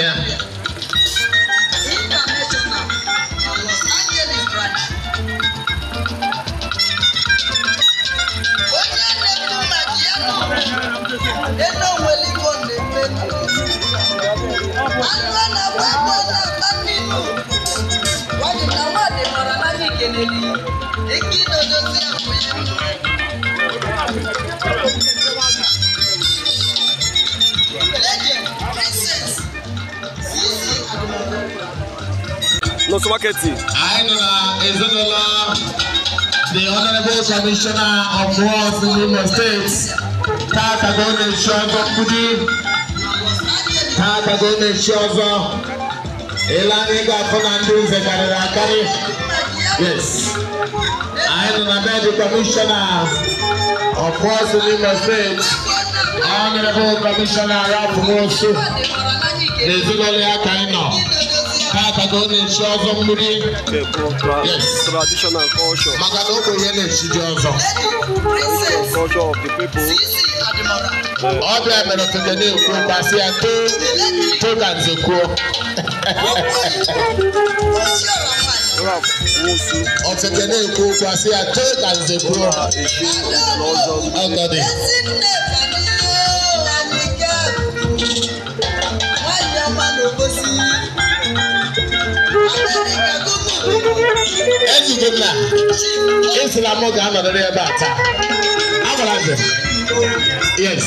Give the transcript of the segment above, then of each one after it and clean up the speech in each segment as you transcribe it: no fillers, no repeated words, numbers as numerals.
ya. International na Los Angeles branch. Onye na-ekwu maka ya nọ eno nwere ibo na-eme anụ a na-agba egbe na-ata n'ihu nwadị na nwadị mara n'anya ikeleli ike idodozi ahụ ya. Legend Princess Sisi Adumoro. Nọọsụ marketing. Anyị nọ na ezinụlọ the Honorable Commissioner of Works in Imo State. Tata ka ọ na-echi ọzọ mgbidi. Na Los Angeles. Tata ka ọ na-echi ọzọ. Ile anyị ga-afụ na ndị nze karịrị akarị. Yes. Anyị nọ na be the Commissioner of Works in Imo State. Honorable Commissioner Ralph Nwosu. N'ezinụlọ ya ka anyị nọ. Tata ka ọ na-echi ọzọ mgbidi. Nke bụ Yes. tradition and culture. Maka na ogbenye na-echi ji ọzọ. Princess Culture of the people. Sisi Adumoro. Ọbịa mere ofeke na-ekwu okwu asị ya too too ka nze kwuo. Ralph Nwosu. Ofeke na-ekwu okwu asị ya too ka nze kwuo. Na-echi n'ọzọ mgbidi. Ọgọdị. Ezinne Vanille Anyike nwanyị ọma n'Obosi Amerịka Gugu. Ejide m na ị na mụ ga-anọrịrị ebe a taa. Agbara nze. Yes.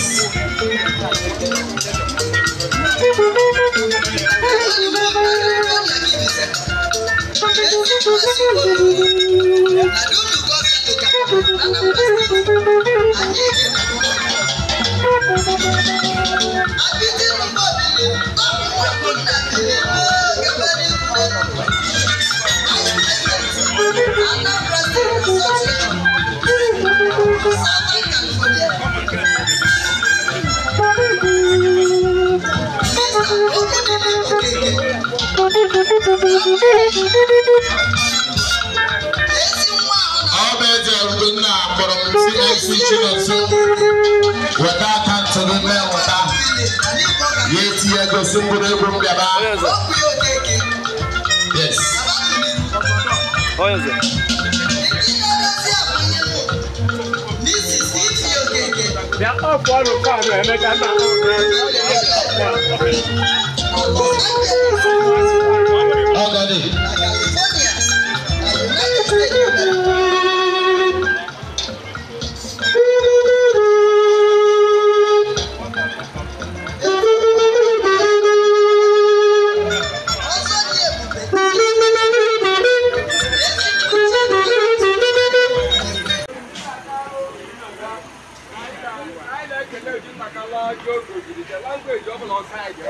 Anambra State Association, Southern California. Mr. Okodili Okeke. Ezi nwa ahụ na Ọ bụ eze Ugonna kpọrọ m CAC Chinonso weta akaụntụ gị mee nweta ya etinye ego si mkpụrụ ego m bịaba. Onye nze. Okwu ya Okeke. Yes. Onye nze. Ndị na-edozi abụghị mụ. Mrs. Ify Okeke. Bịa ọfụ ọrụ fanụ Emeka na Los Angeles, Ọgọdị. na California, na United States of America. Ọzọ dị ebube. Ezi Anyị na-ekele Uju maka lọjọ oge ogirige langweji ọ bụla ọsọ anyị ga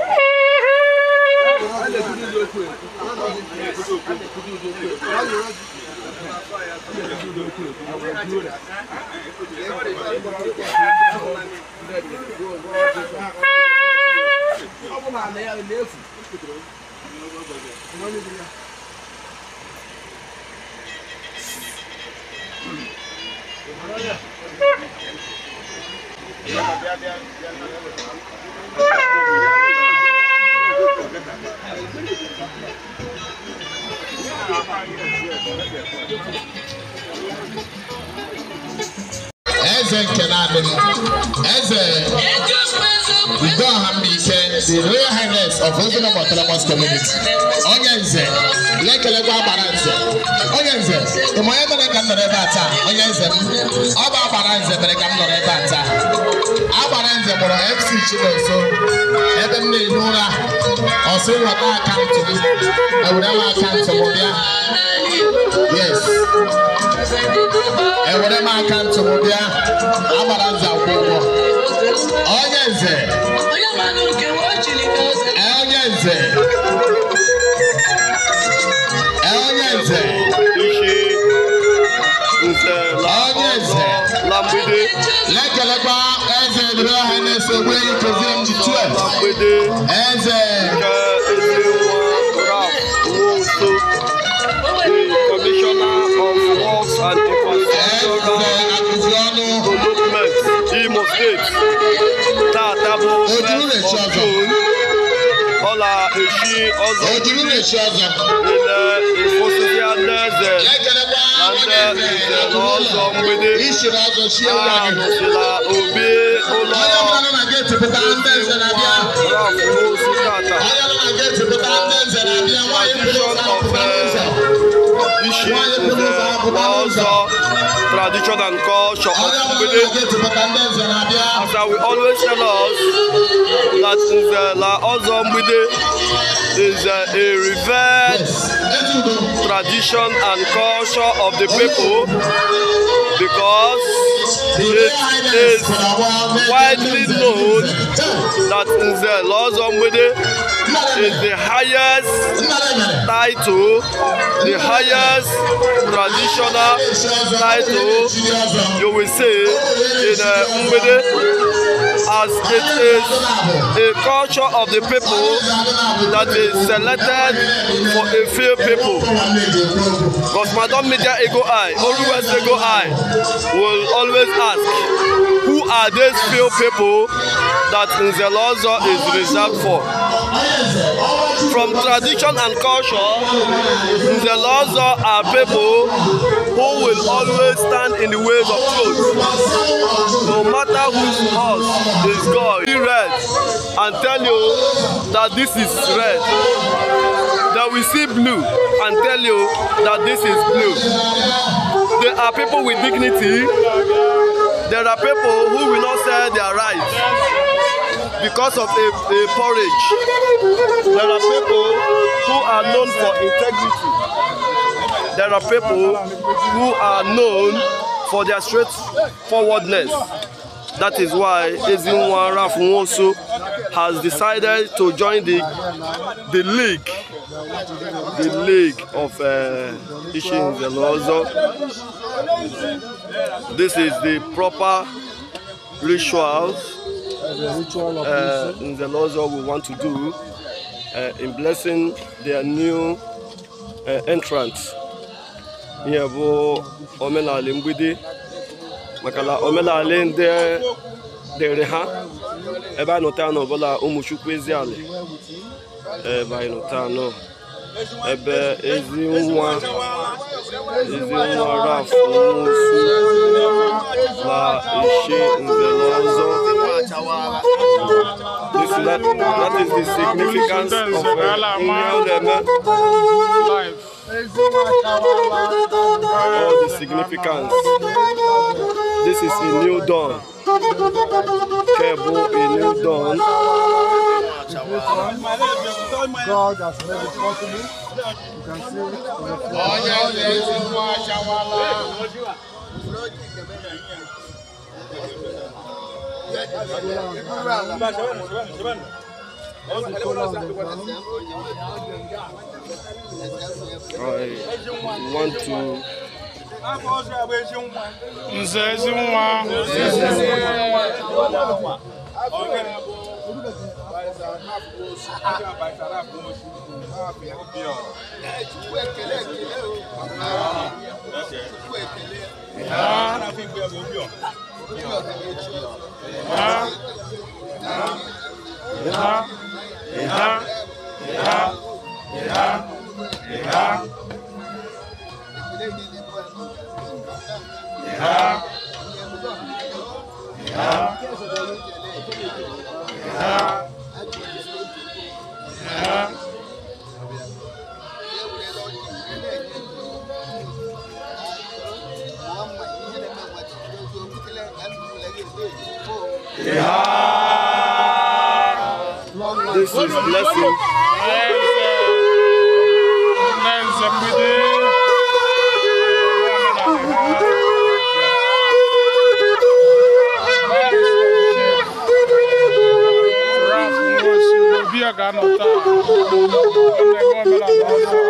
ọ bụ na ala ya na-efu. Eze nke naanị m. Eze Udoha Mbike, the Royal Highness of Ozinam Autonomous Community. Onye nze, lekelekwa agbara nze. Onye nze, ị ma onye mere ka m nọrọ ebe a taa? Onye nze m, ọ bụ agbara nze mere ka m nọrọ ebe a taa. Agbara nze kpọrọ MC Chinonso ebe m na-ehi ụra. Ọ sị nweta akaụntụ m. Ewere m akaụntụ m bịa. Yes. Ewere m akaụntụ m bịa. Agbara nze akwụ ụgwọ. Onye nze. Onye nze. Onye nze. Ishi nze la Onye ọzọ nze. la mgbidi. Lekelekwa eze the Royal Highness Ogbuehi Koziem the 12. La mgbidi. Eze. Nke ezi nwa Ralph Nwosu, the Commissioner of Works and Eze Infrastructural akụzi ọnụ. Development, Imo State. Tata bụ Ojuru 1st of na-echi ọzọ. June. Ọla echi ọzọ. Ojuru na-echi ọzọ. Ile ịfụsịsịa ndị eze Ekelekwa na onye ndị nze nze na ọzọ mgbidi. Ishiri ọzọ chie nwa A gị. nọsịla obi ụlọ Onye ọbụla nọ na geeti pụta, ndị nze na-abịa. Ralph Nwosu tata. Onye nọ na geeti pụta, ndị nze na-abịa. Nwaanyị pụrụ ụzọ ahụ pụta n'ụzọ. Ishi Nwaanyị pụrụ nze ụzọ ahụ pụta na n'ụzọ. ọzọ tradition and culture of Onye ọbụla nọ mgbidi. na geeti pụta, ndị nze na-abịa. As I will always tell us that Nze la Ọzọ Mgbidi is a revered Yes. Ezi udo. tradition and culture of the people because The Royal it Highness is pụrụ widely ndị nze. known Hey, that Nze la Ọzọ Mgbidi is the highest Nnara mere. title, the highest traditional title you will see in Mgbidi, as it is a culture of the people that is selected for a few people. Because Madam Media Ego Eye, Oru West Ego Eye, will always ask, who are these few people that Nze la Ọzọ is reserved for? From tradition and culture, Nze la Ọzọ are people who will always stand in the ways of truth. No matter whose horse is God, be red and tell you that this is red. They will see blue and tell you that this is blue. There are people with dignity. There are people who will not sell their rights because of a porridge. There are people who are known for integrity. There are people who are known for their straightforwardness. That is why Ezinwa Ralph Nwosu has decided to join the league of Ishi Nze la Ọzọ. This is the proper rituals Nze la Ọzọ will want to do in blessing their new entrants. Ihe bụ omenala mgbidi maka na omenala ndị dịrị ha ebe a nọta anọ ọbụla ụmụchukwu Eziali ebe anyị nọta anọ ebe Ezinwa Ralph Nwosu na Ishi Nze la Ọzọ. This is that is the significance of ihe ọ na-eme. All the significance. This is a new dawn. Kebu, a new dawn. God has made it possible. You can see it on the floor. Onye nze Ezinwa achawala. The kola on the ground. I want to Nze Ezinwa. Ha. Ha. Ha. Ha. Ha. Ha. Ha. Ha. Ha. Ha. This is blessing. Nze Mgbidi. Ralph Nwosu, obi a ga-anọ taa. Ọ na-eme omenala ọzọ.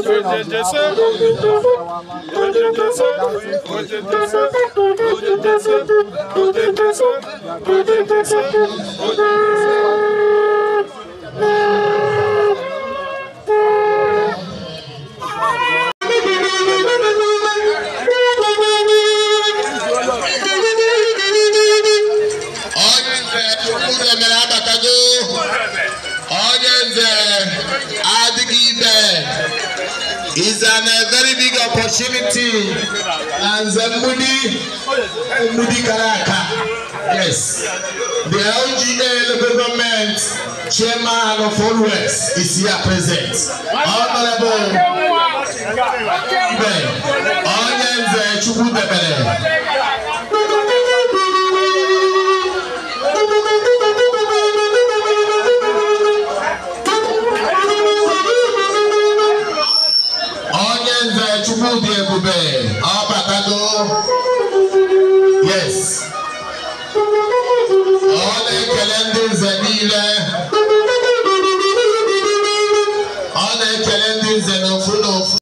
Jese, Jese. Dancing for the Is a very big opportunity and the Mudi Karaka. Yes, the LGA local government chairman of All West is here present. Honorable Onyenze Chukwudebere. Yes. Ọ na-ekele ndị nze niile. Ọ na-ekele ndị nze n'ofu n'ofu.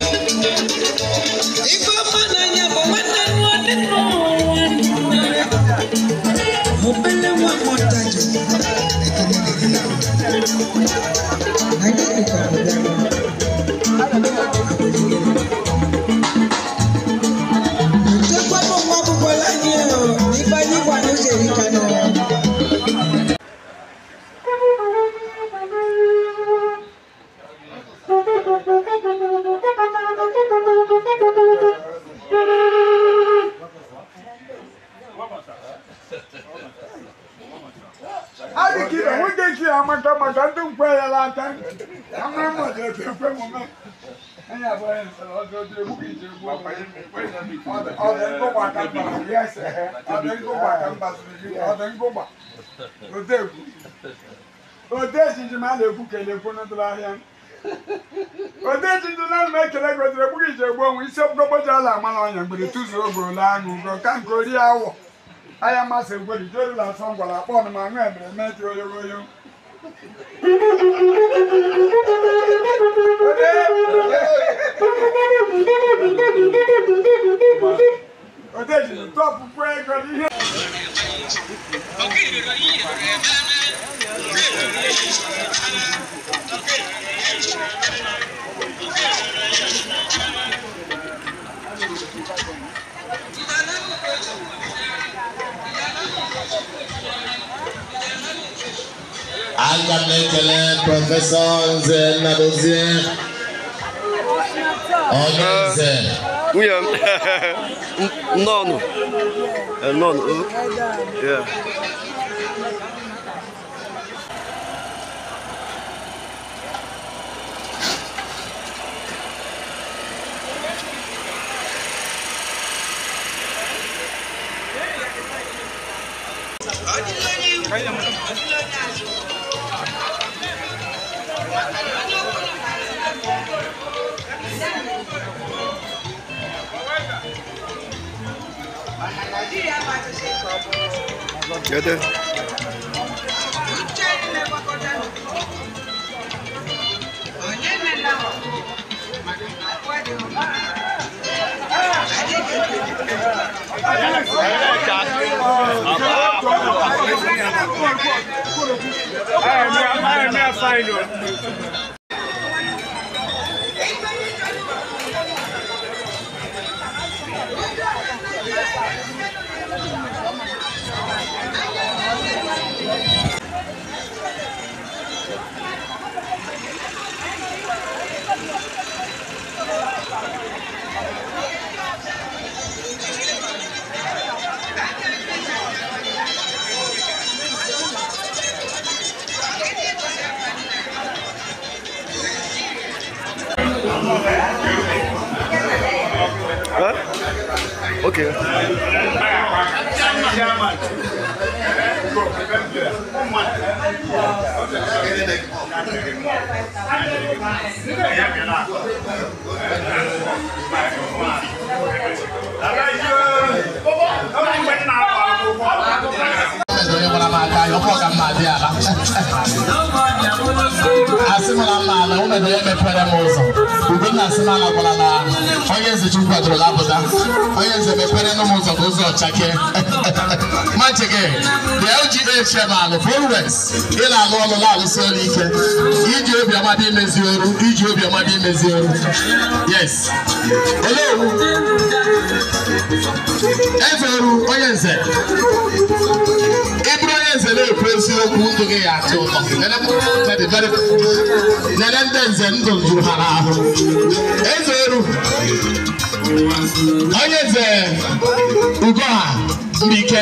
Aga m ekele Prọfesọ Nze Nnadozie onye nze. Nwunye m, nnọọnụ. Nnọọnụ. Yeah. Get it? Huh? Okay. Asị m na mma ala. Ugonna emepere m ụzọ. Ugonna sị na alakwala na onye nze Chukwu kwadoro apụta. Onye nze mepere m ụzọ ka ụzọ chakee. Machike, the LGA chairman of Always, ị na-alụ ọlụ na-alụsị ọrụ ike. Iji obiọma dị imezi ọrụ, iji obiọma dị imezi ọrụ. Yes. Hello. Eze ọrụ onye nze. Ị bụrụ onye nze na-ekwu eziokwu ndụ gị ya atọ ụtọ. Lele ndị nze ndụ juru ha n'ahụ. Eze ọrụ onye nze Ugoha Mbike,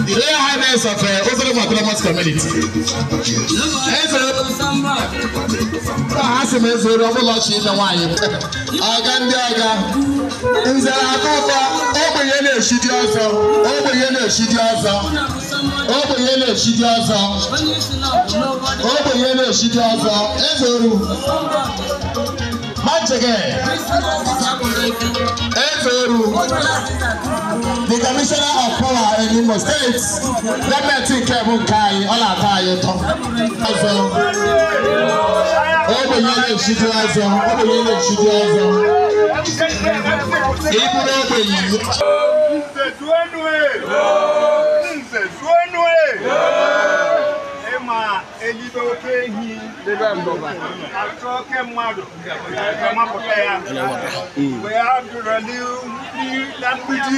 the Royal Highness of Uzodimma Autonomous Community. Eze ha sị m eze ọrụ ọbụla ọchị ime nwaanyị. Ọga ndị ọga nze na-atọ ụtọ, ogbenye na-eshi dị ọzọ, ogbenye na-eshi dị ọzọ, ogbenye na-eshi dị ọzọ, ogbenye na-eshi dị ọzọ. Eze ọrụ Machike, Eze ọrụ, the Commissioner of Power in Imo State, gọọmenti nke bụ nke anyị, ọ na-atọ anyị ụtọ. Ọzọ, ogbenye na-eshi dị ọzọ, ogbenye na-eshi dị ọzọ. Ị bụrụ ogbenye. Nze zuenue! Nze zuenue! Ịma elibe oke ehi achọ oke mmadụ mapụta ya wee ha dụrụ na mgbidi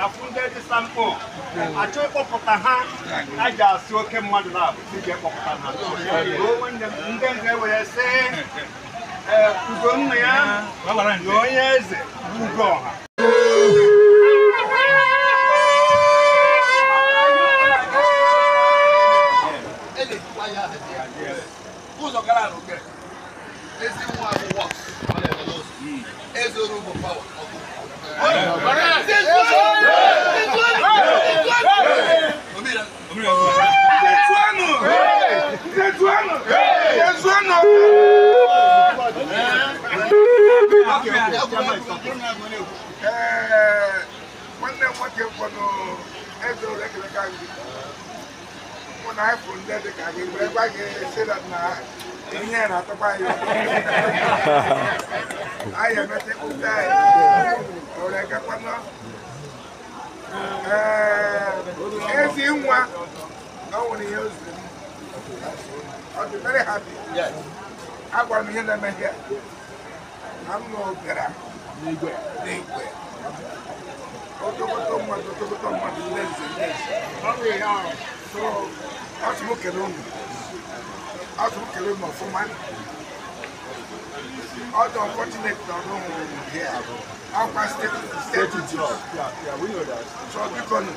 afụ ndị dị samkpo achọ ịkpọpụta ha a ji asị oke mmadụ na-abụ iji ekpọpụta ha. Ndị nze were sị Ugonna ya na onye eze Ugoha. Nwanne m nwoke fọdụ eze ụlọ ekeleka gị mụ na anyị fụrụ ndị dị ka gị were gwa gị sị na ihe na-atọkwa anyị ụtọ. Anyị emeta ịkpụta anyị were gakwanụ. Ezi nwa na ọ nwere ihe o ziri m, ọ dị very happy. Agwara m ihe na-eme ihe na m na bịara n'igwe otokoto mmadụ otokoto mmadụ ndị nze ndị nze. So ọ sị m kele unu, ọ sị m kele unu ọfụma. Ọ dị unfortunate na ọrụ hụrụ here ọkwa steeti job. So biko nụ,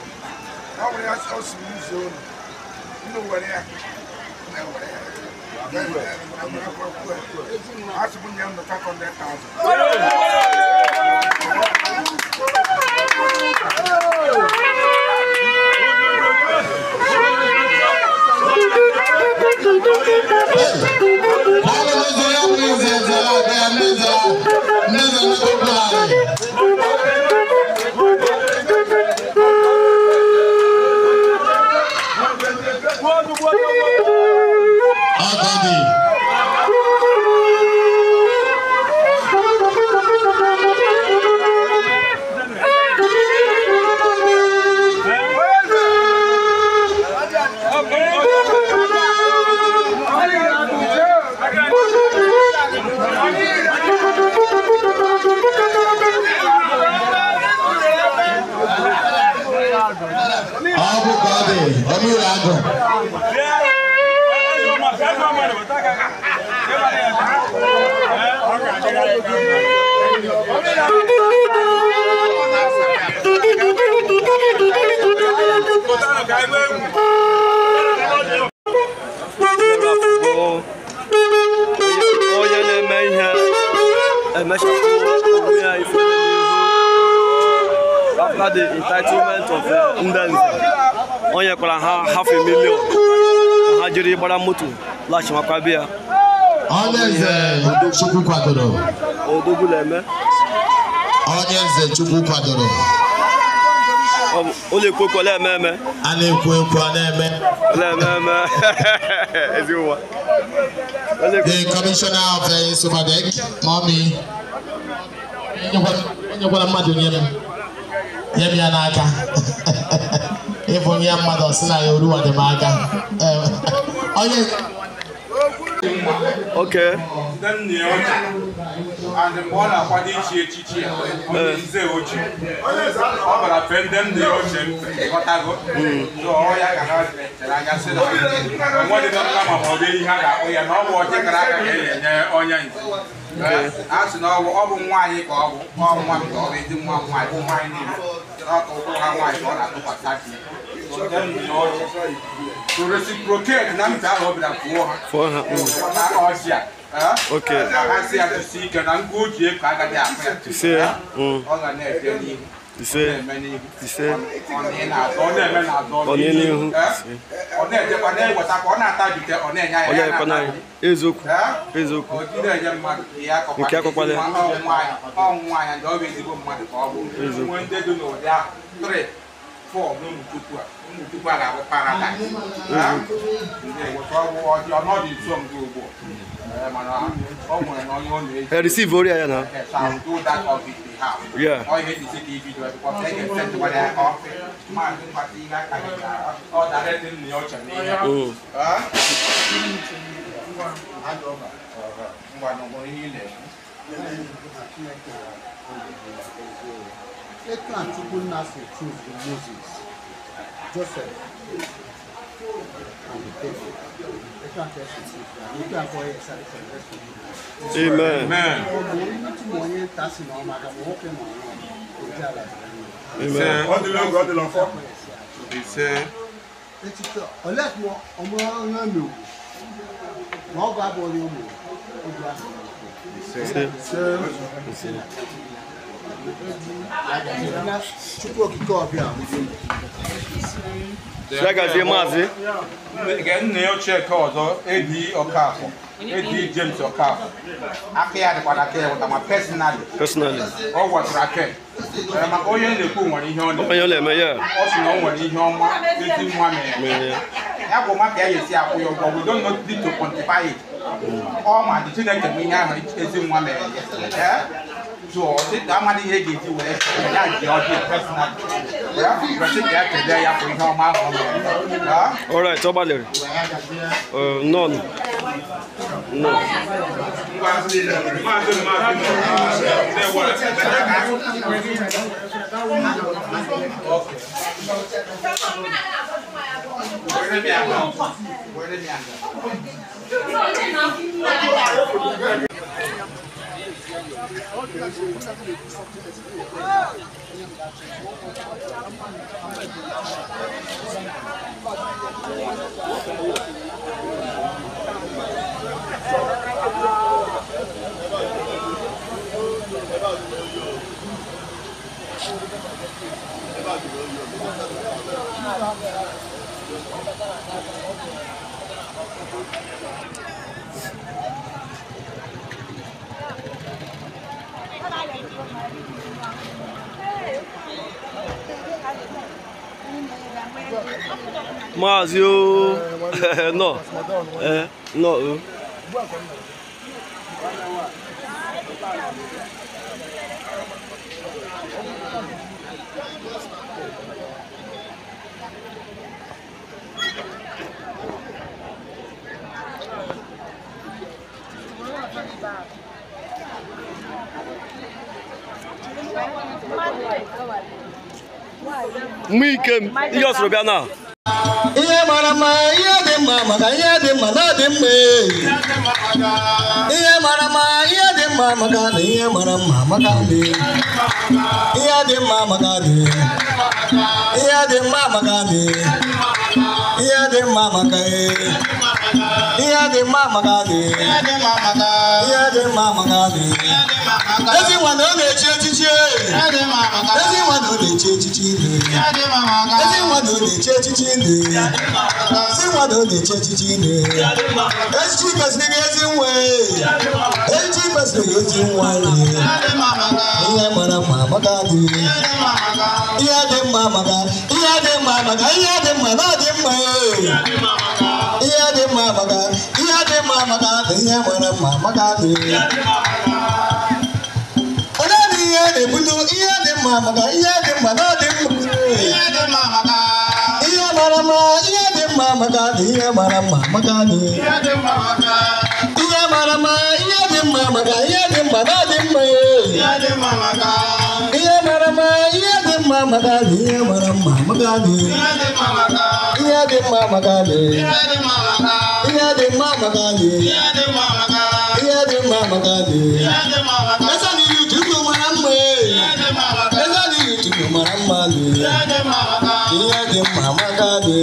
ọ nwere ya ọ sị m nze unu unu were ya na ewere ya. Asị m nye unu 500,000. Onye na-eme ihe emechapụ onwe ya ife after the entitlement of ndị nze, o nyekwara ha 500,000 ka ha jiri gbara moto laghachimakwa be ya. Onye nze Chukwu kwadoro. Odogwu na-eme. Onye nze Chukwu kwadoro. Ọ na-ekwu ekwu ole eme eme. A na-ekwu ekwu a na-eme. Ole eme eme. Ezi ụwa. The Commissioner of the Sumadek, Mommy, enyekwala mmadụ nye m. Nye m ya n'aka. Ịbụ nye mmadụ ọsị na ya oruwa dị m aka. Onye Okay. And the more I want each nze oche. Ọ bara fe ndị nne ya ochie mfe, ịghọtago? So ọ ya ka ha chere anya sị na onwe dị mma ma ọ bụ ihe a ga-akpọ ya na ọ bụ ọchị kara aka ka e na-enye onye nze. A sị na ọ bụ nwa anyị ka ọ bụ ọ nwa m ka ọ bụ ezi nwa m nwaanyị bụ nwaanyị niile n'ọtụ ụkwụ ha nwaanyị ka ọ na-atụkwasị aka ya. To reciprocate na mfe ahụ ọ bịara fụọ ha. Fụọ ha. Na ọjị a. Okay. Ha sị ya jisi ike na ngwa o ji eko agaghị akụ ya. Ise. Ọ ga na-eje n'ihu. Ise. Ọ na-eme n'ihu. Ise. Ọ na-eme n'azụ. Ọ n'ihu. Ọ na-ejekwa na-ewetakwa ọ na-atabite ọ na-enye ya. Ọ na-ekwe ya. Eziokwu. Eziokwu. Ọ ji na-enye mmadụ ihe akọkwa. Nke akọkwala ya. Ọ nwaanyị ndị ọ bụ ezigbo mmadụ ka ọ bụ. Nwee ndị dị n'ụdị ahụ. 3, 4 n'ụmụchukwu a. Ụmụchukwu a ga-abụ paradaịs. Ọnọdụ nso m gị ugbu a. Mana ọ nwere na onye ọ na-eji. Receive ori ya na. So I will do that on his behalf. Yeah. Ọ ihe ejisi ka ibido because they can send what they are. Maazị Mgbata ihe aka gị ọ direct nne ya ọcha n'ihe. Ngwa na ọ ihe ị na-ekwu. Etu a Chukwu nna si choose Moses, Joseph, and David. Etu a ka esi choose ya. Etu a ka ọ ya esi Amen. Amen. Amen. Ọ dịla oge ọ dịla ọfọ. Ise. Ise. Ise. Chukwu okike ọbịa. Ya gazie maazị. Nne ya ochie ka ọzọ Edi Okafọ, Edi James Okafọ. Aka ya dịkwa n'aka ya wụta ma personally. Personally. Ọ gwatara aka ya. Maka onye na-ekwu nwere ihe ọ na-eme. Onye ọ na-eme ya. Ọ sị na ọ nwere ihe ọma ezi nwa mere. Ya bụ maka ya esi akwụ ya ụgwọ. We don't need to quantify it. Ọ ma dị Chineke bụ ihe ahụ ezi nwa mere ya. So ọ sị na amadị ihe ga-eji were ya ji ọjị personally. Ya kelee ya bụ ihe ọma ahụ ọ mere. All right, ọ gbalịrị. None. No. Maazị o no no o mgbe ike m ihe ọ sọrọ bịa na ihe mara mma ihe dị mma maka ihe dị mma na dị mma ihe mara mma ihe dị mma maka na ihe mara mma maka dị ihe dị mma maka dị ihe dị mma maka dị ihe dị mma maka ihe dị mma maka dị ihe dị mma maka dị ezi nwa na ọ na-echi echichi ezi nwa na ọ na-echi echichi ezi nwa na-echi echichi ezi nwa na-echi echichi echichi kwesịrị gị ezi nwa echichi kwesịrị gị ezi nwa ihe mara mma maka dị ihe dị mma maka ihe dị mma maka ihe dị mma na dị mma ihe dị mma maka ihe dị mma maka ihe mara mma maka dị onye dị ihe na-ebulu ihe dị mma maka ihe dị mma na dị mma ihe mara mma ihe dị mma maka ihe mara mma maka dị ihe mara mma ihe dị mma maka ihe dị mma na dị mma ihe mara mma ihe dị mma maka ihe mara mma maka dị ihe dị mma maka dị ihe dị mma maka dị ihe dị mma maka dị eze na YouTube mara mma eze na YouTube mara mma dị ihe dị mma maka dị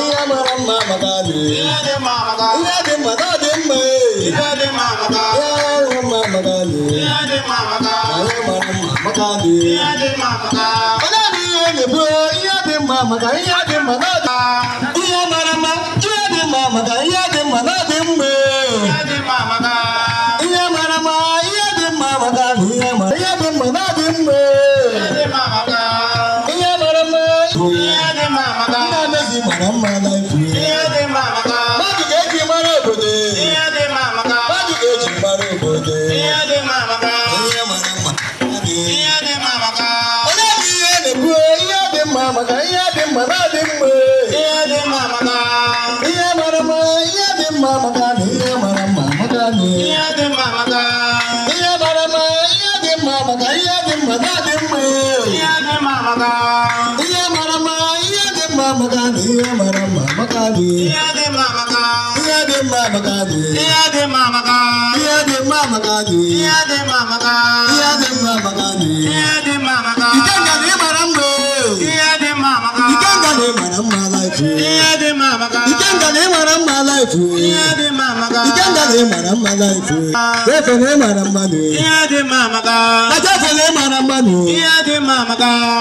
ihe mara mma maka dị ihe dị mma na dị mma ihe dị mma maka dị ihe mara mma maka dị onye dị ihe na-ebu ihe dị mma maka ihe dị mma na dị ihe mara mma ihe dị mma maka ihe dị mma na dị mma ihe mara mma ihe dị mma maka ihe mara ihe dị mma na dị mma ihe mara mma nna mezi mara mma na ifu mmadụ ga-eji mara obodo mmadụ ga-eji mara obodo ihe mara mma onye dị ihe na-ebu ihe dị mma maka ihe dị mma na dị mma ihe mara mma ihe dị mma maka na ihe mara mma maka na ihe mara mma ihe dị mma maka ihe dị mma na dị mma ihe mara mma ihe dị mma maka na ihe mara mma maka na ihe dị mma maka na ihe dị mma maka ihe dị mma maka na ihe dị mma maka na Ikenga na ịmara mma Ikenga na ịmara mma life Ikenga na ịmara mma life Ikenga na ịmara mma life Efe na ịmara mma Ajafe na ịmara mma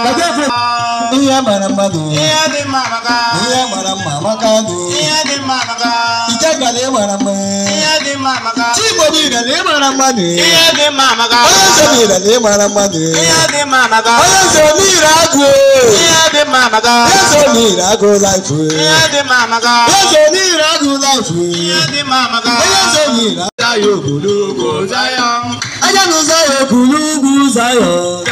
Ajafe ihe mara mma ihe mara mma maka Ikenga na ịmara mma Chigbo niile na ịmara mma Onye nze niile na ịmara mma Onye nze niile agụ Eze niile agụ life Eze niile agụ life Onye nze niile anya n'ụzọ ya okulu ugwu Zayọn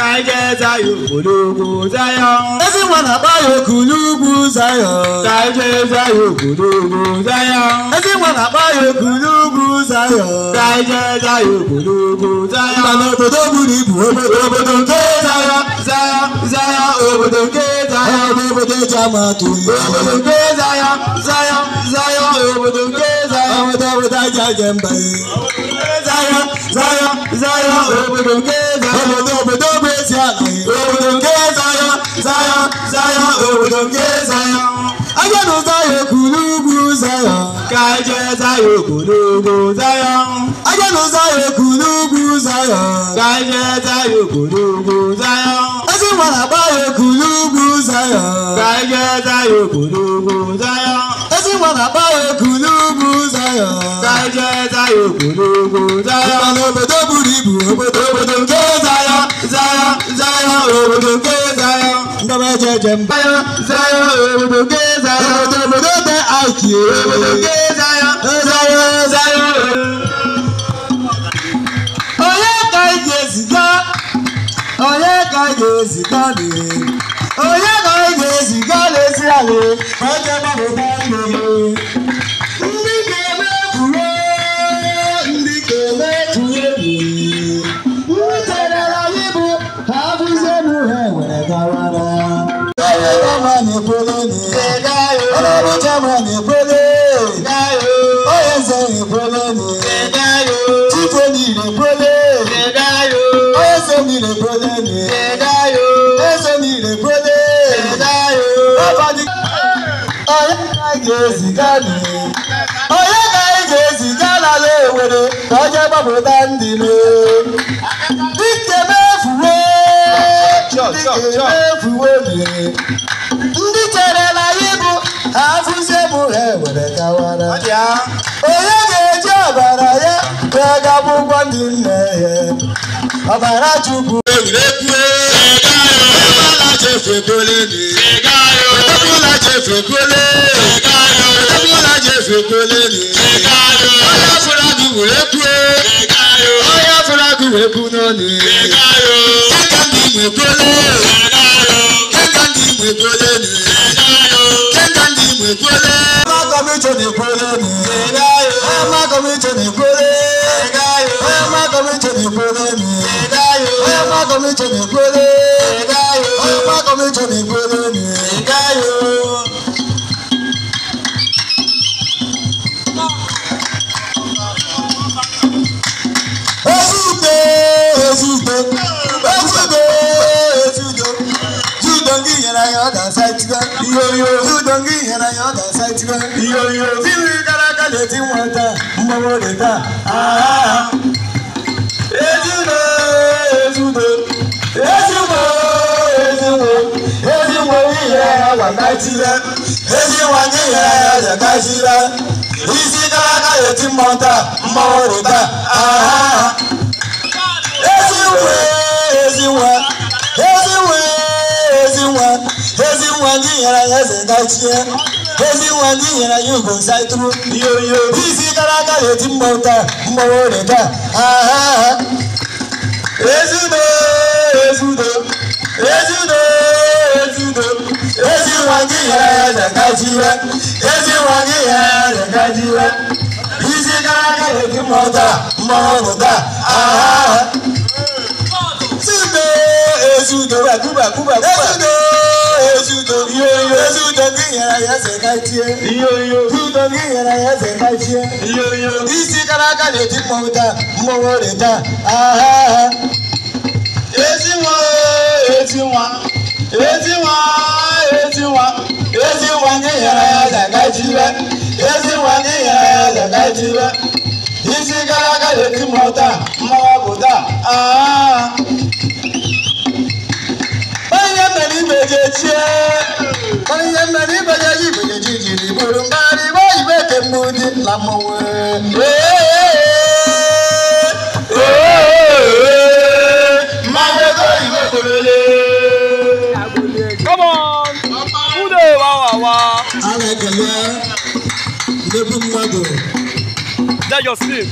ezi nwa na-akpa ya okulu ugwu Zayọn ezi nwa na-akpa ya okulu ugwu Zayọn mana obodo buru ibu obodo nke Zayọn obodo nke Zayọn obodo eji ama atụ obodo nke Zayọn Zayọn obodo nke Zayọn obodo obodo aja aja mba Zayọn Zayọn Zayọn obodo nke Zayọn obodo obodo bụ ezi ala obodo nke Zayọn Zayọn Zayọn obodo nke Zayọn anya n'ụzọ ya okulu ugwu Zayọn ka eje Zayọn okulu ugwu Zayọn anya n'ụzọ ya okulu ugwu Zayọn ka eje Zayọn okulu ugwu Zayọn ezi nwa na-agba ya okulu ugwu Zayọn ka eje Zayọn okulu ugwu Zayọn ezi nwa na-agba ya okulu ugwu Zayọn ka eje Zayọn okulu ugwu Zayọn mana obodo buru ibu obodo obodo nke Zayọn Zayọn Zayọn obodo nke Zayọn ndọba eje eje mba Zayọn obodo nke Zayọn obodo obodo dị aiki obodo nke Zayọn Zayọn Zayọn onye ka ị ga-eziga onye ka ị ga-eziga onye ka ị ga-eziga n'ezi ala ka o jee gbapụta ndụ ndị ga-eme egwuregwu ndị ga-eme egwuregwu ndị terela anyị bụ ha bụzienụ ha were gawara Onye ka anyị ga-eziga n'ala Owere ka o jee gbapụta ndị m? Dike mefuwe Ndị ndị chere na ibu ha afụzie m ha ewere gawara. Onye ga-eji ọbara ya wee gaba ụgwọ ndị nne ya. Ọbara Chukwu. Come on! Ude wa wa wa. That your sleep.